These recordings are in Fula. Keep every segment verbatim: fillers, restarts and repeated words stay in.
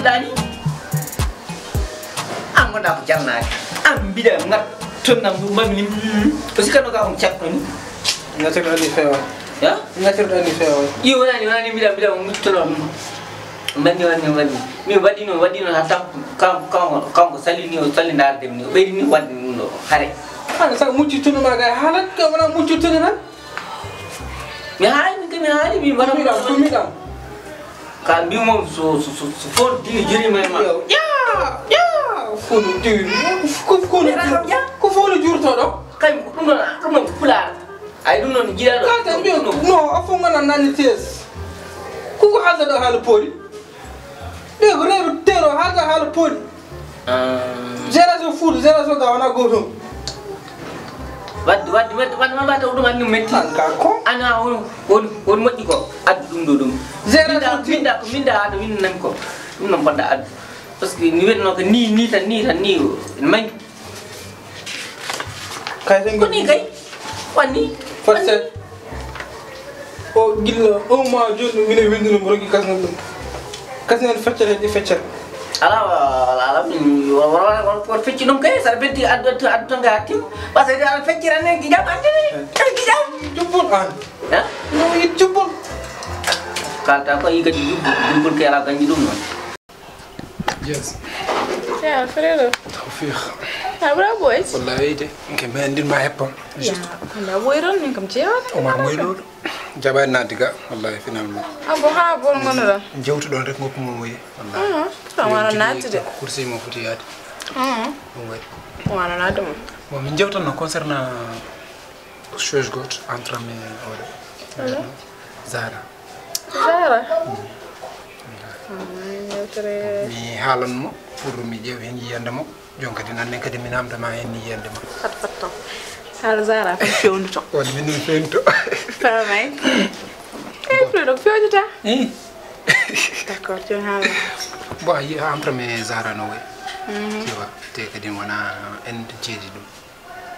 Ɗani? An gonɗa ko jalnaade. An mbiɗa ngat tonnam ɗum mami ni. O sikkano ka on cakko ni. Natir ali fewa. Ya? Natir ali fewa. Iyo wonani wonani mbiɗa mbiɗa on nguttono ɗum. Mbanni wonani wonani. Mi waɗino waɗino ha tan kanko kanko kanko salini o salinaare dem ni o ɓeydi ni waɗde ɗum ɗo hare. An sa mucci tunu ma ga halat ka wona mucci tunu nan. Mi haali min ka mi haali mi wona. Tumiɗam tumiɗam. Ka mbimo so so so so fon digi jiri may ma. Ya ya. Fonu digi ko fonu jur ko fonu jurtoɗo. Kay ɗum ɗon ɗum ɗon ko pulaar. Ay ɗum ɗon jiɗaɗo. Kata mbiyo no a fo ngana nani tes. Kuko haalda ɗo haala poori. Ɓe ko reeɓe tero haalda haala poori. Génération foot génération ga wona goto. Wadde wadde wadde wadde ma mbata ɗum anni metti. An ka ko? Ana on on on moƴƴi ko addu ɗum ɗo ɗum. Génération minda ko minda aɗa winnan ko. Ɗum non ponɗa addu. Parce que ni wetno ko ni ni tan ni tan ni o ene mangi. Kay tan ko ni kay. Wanni. Forcé. O gilla o ma joni mine windino mo rogi kasnan ɗum. Kasnan feccere heddi feccere. Ala ala ala min wala wala wala ko fecci ɗum kay sa beddi addu addu addu tan ga tim. Parce que ala feccere ne gijam ande. Gijam. Jubbul an. Ha? No yi jubbul. Kalta ko yi kadi jubbul jubbul kay ala ganji ɗum non. Yes. Ya frère. Tawfiq. Abra boys. Wallahi de. Ke men din ma heppa. Juste. Ala boy ron min kam jewa. Omar moy lolu. Jaba na diga wallahi finalement. Ah bon ha bon ngono la. Jewtu don rek ngop mo moy. Wallahi. Ah, wano nati de. Kursi mo futi yade. Ah. Moy. Wano nati mo. Mo min jewtan no concernant chose goto entre mes ore. Zara. Zara. Mi haalan mo pour mi ƴeew heen yiyannde mo. Jooni kadi nannen kadi mi naamda ma heen yiyannde ma. Fat fat to. Haala Zara fan fewndo to. Woni min ɗum fewndo. Famay. Eyi ɗo ɗo fewndata. D'accord jooni haala. Bon a yii entre mes Zara no wayi. Tiwa te kadi wona en jeedi ɗum.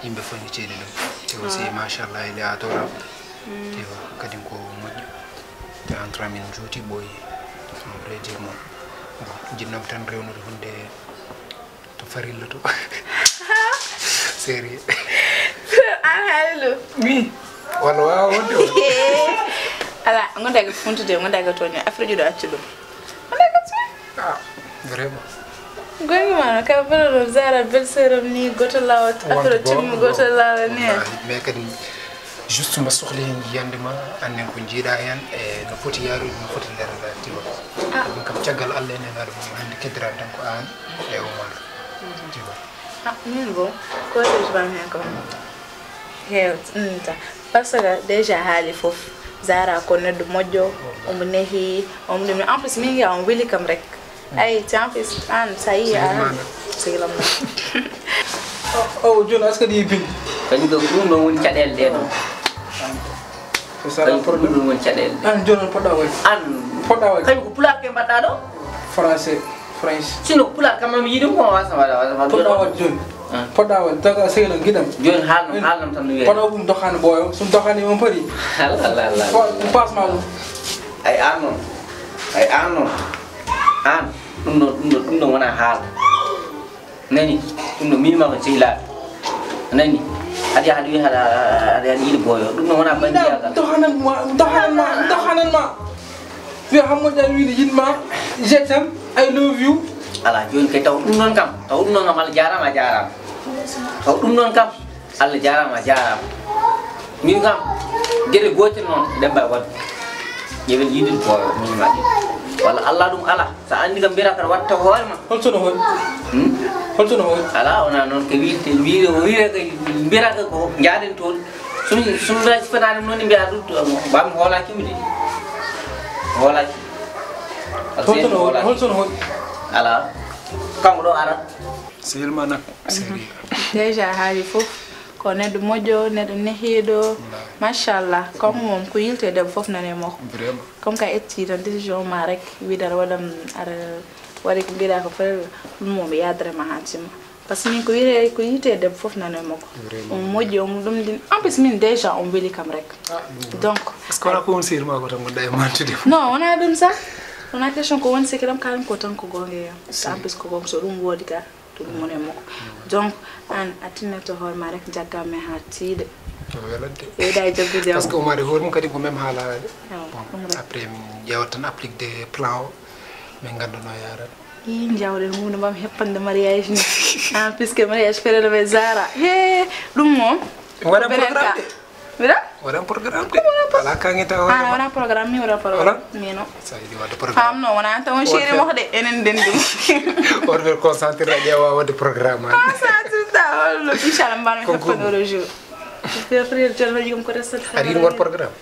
Yimɓe fof ne ceeli ɗum te aussi machallah il est adorable. Te kadi ko moƴƴo. Te entre amin juuti ɓooyi. Vrai dire moom. Bon jinnooɓe tan rewnude hunde to farilla to. Sérieux. An haali ɗum. Oui. Walla wawa wonde o. Ala gonda ga funtude gonda ga toño affaire juuɗo accu ɗum. Gonda ga toño. Ah vraiment. Gonga ma no ka bala ɗo Zara belle sœur am ni goto lawa affaire timmi goto lawa ni. Mais kadi juste mba sohli hen yiyande ma annen ko jiiɗa hen e no foti yarude no foti lerada tiwa. Ɗum kam caggal Allah en en aɗa mum hande keddiran tan ko an e Omar. Tiwa. Ah min bo ko tewtibam hen ko hewta. Parce que déjà haali fof Zara ko neɗɗo moƴƴo. Omo nehi omo ɗum en plus min ngiya on weli kam rek. Ay ti en plus an sa yi a sigilam na. O joni est-ce que ɗi bindi? Kañum ɗo ko ɗum ɗon woni caɗeele ɗe ɗon. Kañum ko ɗum ɗon woni caɗeele ɗe. An joni on poɗɗa waɗi an poɗɗa waɗi kañum ko pulaar ke mbaɗɗa ɗo. Français. French. Sino pulaar kam mi yiɗum ko wasa wala wasa wala. Poɗɗa waɗ joni. Poɗɗa waɗ taga seyno giɗam. Joni haalno haalnam tan no wiya. Poɗɗa ɗum dokkani ɓooyo sum dokkani on pari. Allallallah. Passe ma ɗum. Ay an noon. Ay an noon. An ɗum ɗo ɗum ɗo ɗum ɗo wona haala. Nani ɗum ɗo mima ko sehilaaɓe. Nani aɗa yaha aɗa wiya aɗa aɗa yiɗi ɓooyo ɗum ɗo wona bandiyagal. Dohanan ma dohanan ma dohanan ma. Wiya Hammoƴƴa wiide yiɗma je t'aime I love you. Ala joni kay taw ɗum noon kam taw ɗum noon kam Allah jarama a jarama. Taw ɗum noon kam Allah jarama a jarama. Min kam geɗe gotel noon ɗemba e wadde. Ƴewen yiɗin koyo min waɗi walla Allah ɗum ala sa andi kam mbiyata kaɗa watta hoore ma. Holto no hoy? Holto no hoy? Ala wona noon ko wiide wiide o wiide ko mbiyata ko jaaden toon. Sum sum da sifanaade noon mbiya ɗum bam hoolaki mi de. Hoolaki. Holto no hoy? Holto no hoy? Ala. Kanko ɗo ara. Sehil ma nak sérieux. Déjà haali fof ko neɗɗo moƴƴo neɗɗo nehiiɗo. Machallah comme moom ko yilte debbo fof nane mo. Vraiment. Comme ka etti tan décision ma rek wiide aɗa waɗam aɗa waɗi ko mbiɗa ko fere ɗum moom yaadere ma ha cimma. Parce que min ko wiyete ko yiyete debbo fof nano e makko. On moƴƴi on ɗum ɗin en plus min déjà on weli kam rek. Donc est ce que wala ko on sehil ma ko tan gonɗa e mantude? Non wona ɗum sa. Wona question ko woni secret am, kaalen ko tan ko goonga e am. Si. En plus ko goonga, so ɗum woodi ka, to ɗum woni e makko. Donc, aan a tinnoto hoore ma rek, jaggaa men haa tiiɗe. No welatde. Ɓeyda e jaggude am. Parce que umaade hoore mum kadi ko même haalaade. Ewa, bon, ɗum rek. Après, min ƴeewat tan applique de plan o, min ngannda no yaarata. Ii, njawɗen huunde mbam heppande mariage ni. Ah, puisque mariage ferelo ɓe Zara. He, ɗum mo. Waɗa ko benen programme ka. De. Mbiɗa? Waɗan programme de. Alaa kaŋŋe tawa. Ah, waɗa programme, mi waɗa programme. Voilà. Mi no. Sa yiɗi waɗde programme. Faam no, wona tan on chéri mo de, enen ndenndi. On ɓe concentré ƴeewa waɗde programme. Concentré ta, holno, inchallah, mbaɗa mi heppande oɗo jour. Fevrier, janvier, jom ko resat. Aɗa yiɗi waɗ programme?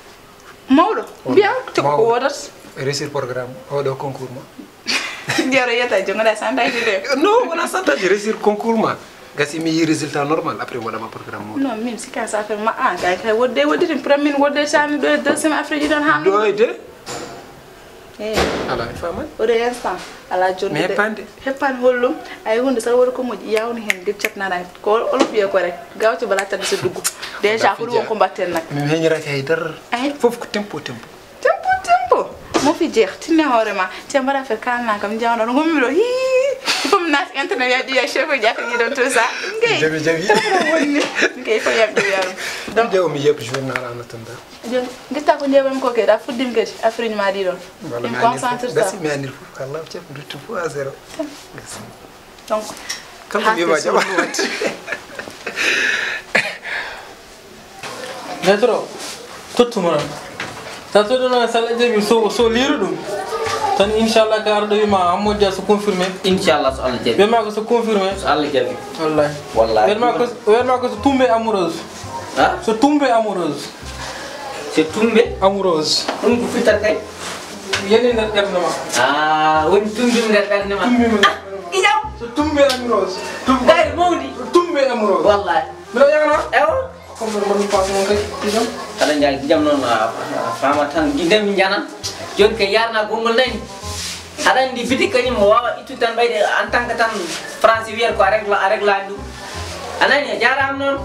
Mawɗo. Mbiya, te ko wodata. Réussir programme, oɗo concours ma. Jaro yeta, jongoɗa santaji de. Non, wona santaji, réussir concours ma. Gasi mi yi résultat normal, après waɗama programme mo. Non, min si ka sa affaire ma, ah, kay, kay, wodde, wodde, tin, pour min, wodde, sami ɗo, deuxième affaire ji ɗon ha. Ɗo e de? Eh. Ala, mi faman. Oɗo instant, ala jonde. Mais pande. Heppani hollum, ay hunde sa wori ko moƴƴi, yawni hen, gir cetnana, ko olof wiya ko rek, gawto bala tadde so duggu. Déjà, ko ɗum ko mbatten nak. Min heñiraki hay dara. Ay. Fof ko tempo, tempo. Tempo, tempo. Mo fi jeex, tinne hoore ma. Te mbaɗa fe kalna kam jawno ɗo gommi ɗo. Hii. Il faut mi naati internet ya ɗiya chef ya ko yiɗon tout ça. Ngey. Jabi, jabi. Wonni. Ngey ko yam ɗiya. Donc jaw mi yeb journal en attendant. Jon, gitta ko jewam ko ke da fuddim ke affaire ma di ɗon. Voilà, mi concentre ça. Merci, mi anir fof kala chef du tout à zéro. Merci. Donc, kala ko mbiyma jaɓa. Maître o, tottuma tan. Sa toɗɗono e salla jaɓi so, so liiru ɗum. Tan inchallah ka arɗo wima Hammoud Dia so confirmé. Inchallah so Allah jaɓi. Wiyama ko so confirmé. So Allah jaɓi. Wallahi. Wallahi. Wiyama ko, wiyama ko so tombé amoureuse. Ha? So tombé amoureuse. So tombé? Amoureuse. Ɗum ko fitar kay. Yoni nder ɓernde ma. Ah, woni tumbima nder ɓernde ma. Tumbima nder ɓernde ma. Ijam. So tombé amoureuse. Tum- Gayri mawdi. So tombé amoureuse. Wallahi. Mbiɗo yagana. Ewa. Comme ɗo mbaɗmi passe noon kadi, ijam. Aɗa njawi ijam noon, a, a faama tan. Gindemi njanan. Joni kay yarna gongol nani. Aɗa anndi bitik kañum o waawa ittude tan ɓayde en tant que tan français wiyata ko a régla, a réglani ɗum. A nani, a jaaraama noon.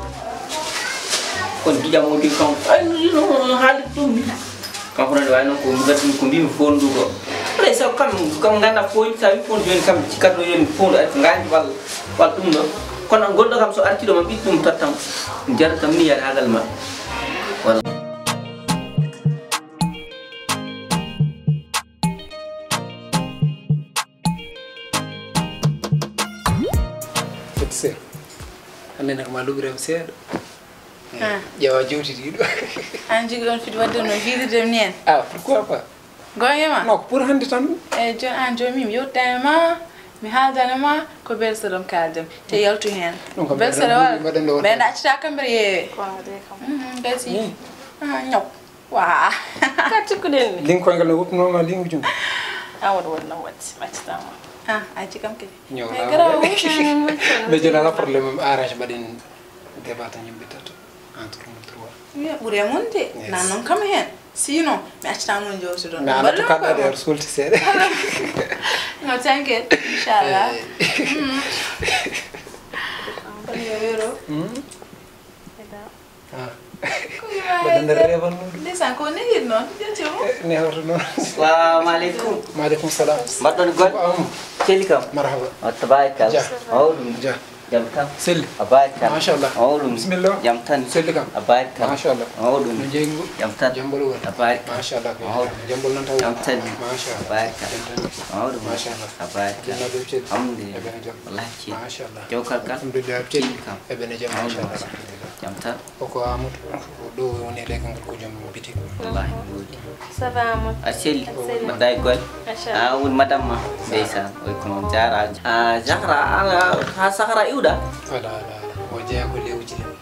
Kono gijam o di kam, ay, no, no, no haalirta ɗum ni. Kanko noon wayi noon ko mbiyat ɗum ko mbimi fof ndu ko. Alay sabu kam, kam ngannda fof, so a wi fof jooni kam cikkat ɗo yoni fof ɗo ay ko ngaandi walla, walla ɗum ɗo. Kono an gonɗo kam so arti ɗo ma ɓiɗɗo ɗum tottam. Jarata kam ni yaade hagal ma. Walla. Foti seeɗa. Hannde nag ma luɓirem seeɗa. Ah. Ƴeewa jowtitiiɗo. An jogii on fiti waɗde no jiidirde ni en. Ah, pourquoi pas? Goonga ma? Non, ko pour hannde tan. E jooni an jooni mi yewtani ma, mi haaldani ma, ko belsere ɗon kaalden. Te yaltu heen. Ɗum ko belsere walla? Mbaɗen ɗo. Ɓe ɗaccita kamɓe yeewe. Ko waɗde kam. Mhm, gasi. Hmm. Ah, ñaw. Waa. Ka cikkuɗen ni. Linkoyngal no woppunooma lingu jungo. An waɗa wonno waɗde, accitama. Ah, a jikam kadi. Ñaw. Mais garaaw. Mais joni ala problème, arrange mbaɗen débat tan yimɓe tato. Entre nous trois. Wiya ɓuri e mon de. Yes. Nan noon kam heen. Sinon, mi accita mon jowtuɗon. Mais ana to kaɗɗa ɗe, sulti seeɗa. No, thank you. Inchallah. Eh. Mm. Kono yo wero. Mm. Ah. Mbaɗa nder reewan noon. Ndeysaan, ko nehir noon, ƴetti mo. Eh, nehorto noon. Salamu aleykum. Maaleykum salam. Mbaɗɗon golle? Ko am. Celi kam. Marhaba. O, tabarikalla. Dia. Mawɗum. Dia. Jam tan. Selli. Tabarikalla. Machallah. Mawɗum. Bisimilla. Jam tan. Selli kam. Tabarikalla. Machallah. Mawɗum. No jeyi ngu? Jam tan. Jambol woni. Tabarikalla. Machallah. Mawɗum. Jambol noon taw. Jam tan. Machallah. Tabarikalla. Jam tan. Mawɗum. Machallah. Tabarikalla. Alhamdulillah. Alhamdulillah. Wallahi. Machallah. Jawkal kal. Alhamdulillah. Selli kam. Eɓe ne jam. Mawɗum. Machallah. Alhamdulillah. Jam tan. O ko Amadou, ɗo woni e leggal ngal ko joom bitik. Wallahi, no woodi. Ça va, Amadou? A selli? A selli. Mbaɗɗa e golle? Machallah. A woni madame ma? Ndeysaan, oy ko noon, jaaraama. A Zahra, a, ha Sahra iwɗa? Ala, ala, ala. O jeyaa ko lewji ɗen.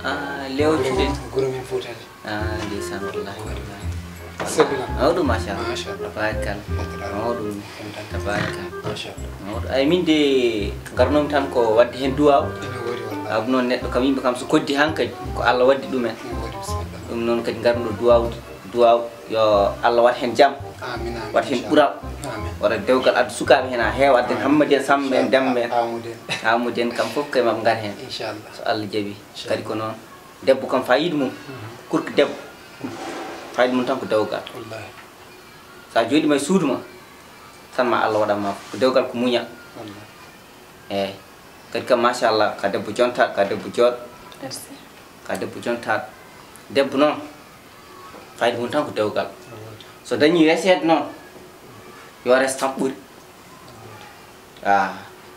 A, lewji ɗen. Guro men Fuuta. A, ndeysaan, wallahi, wallahi. Selli kam. Mawɗum, machallah. Machallah. Tabarikalla. Machallah. Mawɗum. Tabarikalla. Machallah. Mawɗum. Ay, min de, ngarnomi tan ko waɗde heen duwaaw. Ene woodi wallahi. Sabu noon neɗɗo kam, yimɓe kam so koddi hankadi, ko Allah waddi ɗumen. Ene woodi, bisimilla. Ɗum noon kadi ngarno duwaaw, duwaaw yo Allah waɗ heen jam. Amin, amin, inchallah. Waɗ heen ɓural. Amin. Waɗa dewgal adda sukaaɓe heen haa heewa, adda Hammadi en, Samba en, Demba en. Amin. Amude en. Amude en kam fof kay maɓe ngar heen. Inchallah. So Allah jaɓi. Inchallah. Kadi ko noon. Debbo kam fayida mum, mhm, kurko debbo, fayida mum tan ko dewgal. Wallahi. So a jooɗiima e suudu ma, tan ma Allah waɗan ma ko dewgal ko muñal. Wallahi. Eeyi. Kadi kam, machallah, ka debbo jontaɗo, ka debbo jooɗo. Merci. Ka debbo jontaɗo. Debbo noon, fayda mum tan ko dewgal. So dañi reseede noon, yo res tan ɓuri. Ah,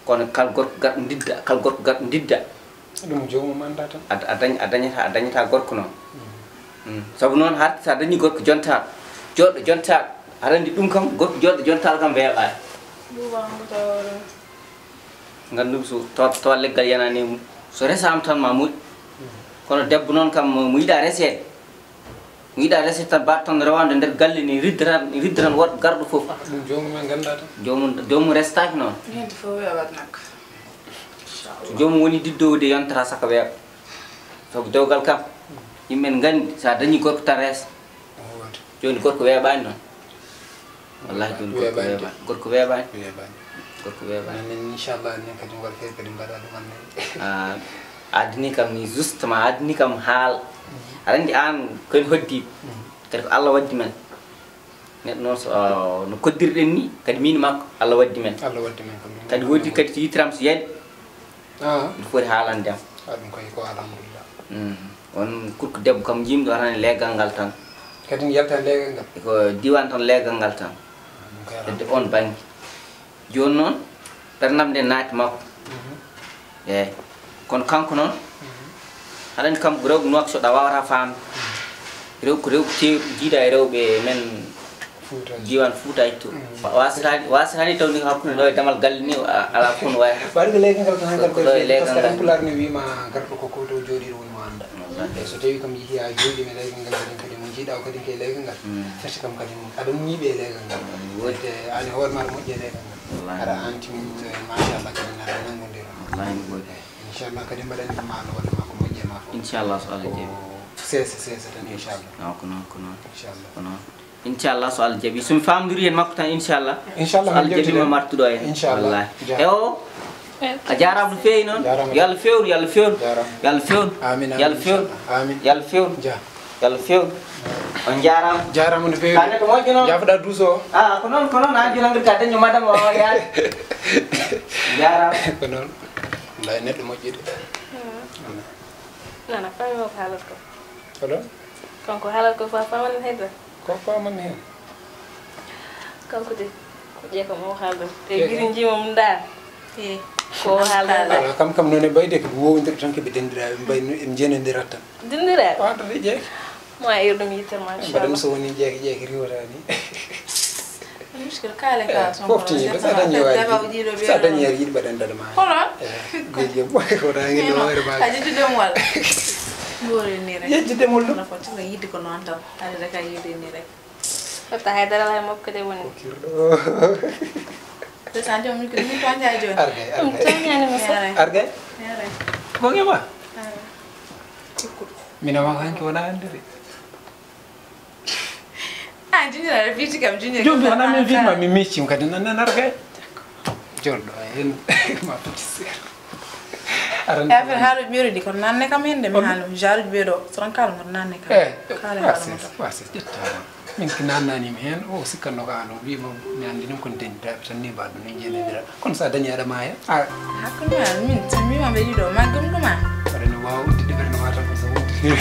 kono kal gorko garɗo ndidda, kal gorko garɗo ndidda. Ɗum joomum annda tan. A, a dañ-, a dañata, a dañata gorko noon. Mm. Mm. Sabu noon, har so a dañi gorko jontaɗo, jooɗo jontaɗo, aɗa anndi ɗum kam, gorko jooɗo jontaɗo kam weeɓaani. Buuba, on ko tawa oɗon. Nganndu so to, to leggal yanaani e mum. So resaama tan ma moƴƴu. Mm. Kono debbo noon kam mo, mo yiɗa reseede. Mi yiɗa rese tan, baɗ tan rewande nder galle ni, ridda tan, ridda tan worɓe garɗo fof. Ɗum joomum en ngannda tan. Joomum, joomum restaaki noon. Ñande fof weeɓat nak. So joomum woni diddowde, yontata saka weeɓa. Sabu dewgal kam, yimɓe en nganndi, so a dañi gorko tan rees. Jooni gorko weeɓaani noon. Wallahi, jooni gorko weeɓaani. Weeɓaani. Gorko weeɓaani. Weeɓaani. Gorko weeɓaani. Minen, inchallah, minen kadi, mbaɗa feere kadi, mbaɗa ɗum annde. Ah, adini kam ni, justement, adini kam haal. Mhm. Aɗa anndi aan ko en hoddiiɓe. Mhm. Kadi ko Allah waddi men. Neɗɗo noon so, ah, no koddirɗen ni, kadi miin e makko, Allah waddi men. Allah waddi men kam. Kadi woodi kadi so yittiram so yaɗi. Ah. Mbiɗa foti haalande am. Ah, ɗum koy ko alhamdulillah. Mm. On kurko debbo kam njiimi ɗo tan e leegal ngal tan. Kadi yalta e leegal ngal? Ko diiwaan tan leegal ngal tan. Ah, ɗum koy alhamdulillah. Hedde on bannge. Jooni noon, ɓerdam nde naati makko. Mhm. Eeyi. Kono kanko noon, mhm, aɗa anndi kam ko rewɓe Nouakchott a waawata faamde. Mhm. Rewɓe ko rewɓe teeru, jiida e rewɓe men Fuuta. Diiwaan Fuuta e to. Mm. Wa-, wasiraani, wasiraani tawde hakkunde ɗo e damal galle ni, a-, alaa fof no wayata. Waɗi ko leegal ngal tan, ko, ko ɗo e leegal ngal. Parce que Pulaar ne wiima garɗo ko ko to jooɗiiɗo woni mo annda. Wallahi. Eyi, so tawi kam yiɗi haa jooɗi e leegal ngal, kadi, kadi mo njiiɗa o kadi ko e leegal ngal. Mm. Firti kam kadi aɗa muññi ɓe e leegal ngal. Mm, woodi. Te aan e hoore ma aɗa moƴƴi e leegal ngal. Wallahi. Aɗa anti min, eh, machallah, kadi aɗa nanngondira. Wallahi, no woodi. Inchallah, kadi mbaɗani kam ma Allah waɗa ma ko moƴƴi e ma fof. Inchallah, so Allah jaɓi. Ko seese, seese tan, inchallah. Ah, ko noon, ko noon. Inchallah. Ko noon. Inchallah, so Allah jaɓi. So mi faamdiri heen makko tan, inchallah. Inchallah, so Allah jaɓi, ma artuɗo heen. Inchallah. Wallahi. Ja. E o, a jaaraama no feewi noon. Jaaraama. Yo Allah feewnu, yo Allah feewnu. Jaaraama. Yo Allah feewnu. Amiin, amiin, inchallah. Amiin. Yo Allah feewnu. Ja. Yo Allah feewnu. On jaaraama. Jaaraama no feewi. Ka neɗɗo moƴƴo noon. Jaafoɗaa duuso o. Ah, ko noon, ko noon. Aan jooni ka daño madame o yaade. Jaaraama. Ko noon. Wallahi, neɗɗo moƴƴude. Hmm. Nana, faami o ko haalata ko. Allo? Kanko haalata ko fa-, faamani hay dara. Ko faamani heen? Kanko de, ko ƴeewa kam o haalata. E giri njiima mum ndaa. Eh, ko o haalata. Alaa, kam kam noon e mbayde ko wowondir tan ko ɓe denndiraaɓe, mbay no en njenondirat tan. Denndiraaɓe? Wata de ƴeewa. Mo a iri ɗum yitere ma, mbaɗa ɗum so woni ƴeewa, ƴeewa riwata ni. Muskil kaale ka son fof tigi, sa dañi waade, sa dañi yar yiɗi mbaɗen dada ma. Kono? Eh, ko jam, ko dañi no hoore ma. A jitti dem wal. Ngore ni rek. Yejji demol ɗum. Kono ko tigi yiɗi ko noon tan. Aɗa rek a yiɗi ni rek. Wata hay dara lay mokko de woni. Ko kirɗo. Te sa jom ko mi toñja jooni. Argay, ɗum argay. Toññani mo fof. Argay? Yare. Ko ngema? Cikkuɗo. Mina ma hanki wona andiri. Ah, junior, aɗa fiiti kam, junior. Jombi, wona min fiitma, mi miccim kadi, nan, nan, argay. Jolɗo, hen, ma foti seeɗa. Aran. E affaire haaluuji ɓeeɗo ɗi, kono nanne kam hende mi haalu. Jaaruuji ɓeeɗo, so tan kala mo nanne kam. Eh, kala haalu mo tan. Wasi, ƴetta. Min ki nannanima hen, o sikkanno ko an o wiima mi andi ɗum kono denɗiraɓe tan ni mbaɗɗo ni jenodira. Kono sa dañi aɗa maaya. A hakkunde ma, min, so mi wiima ɓe ɗiɗo, ma gomɗuma. Waɗa no wawa udditde ɓernde ma tan ko so udditde.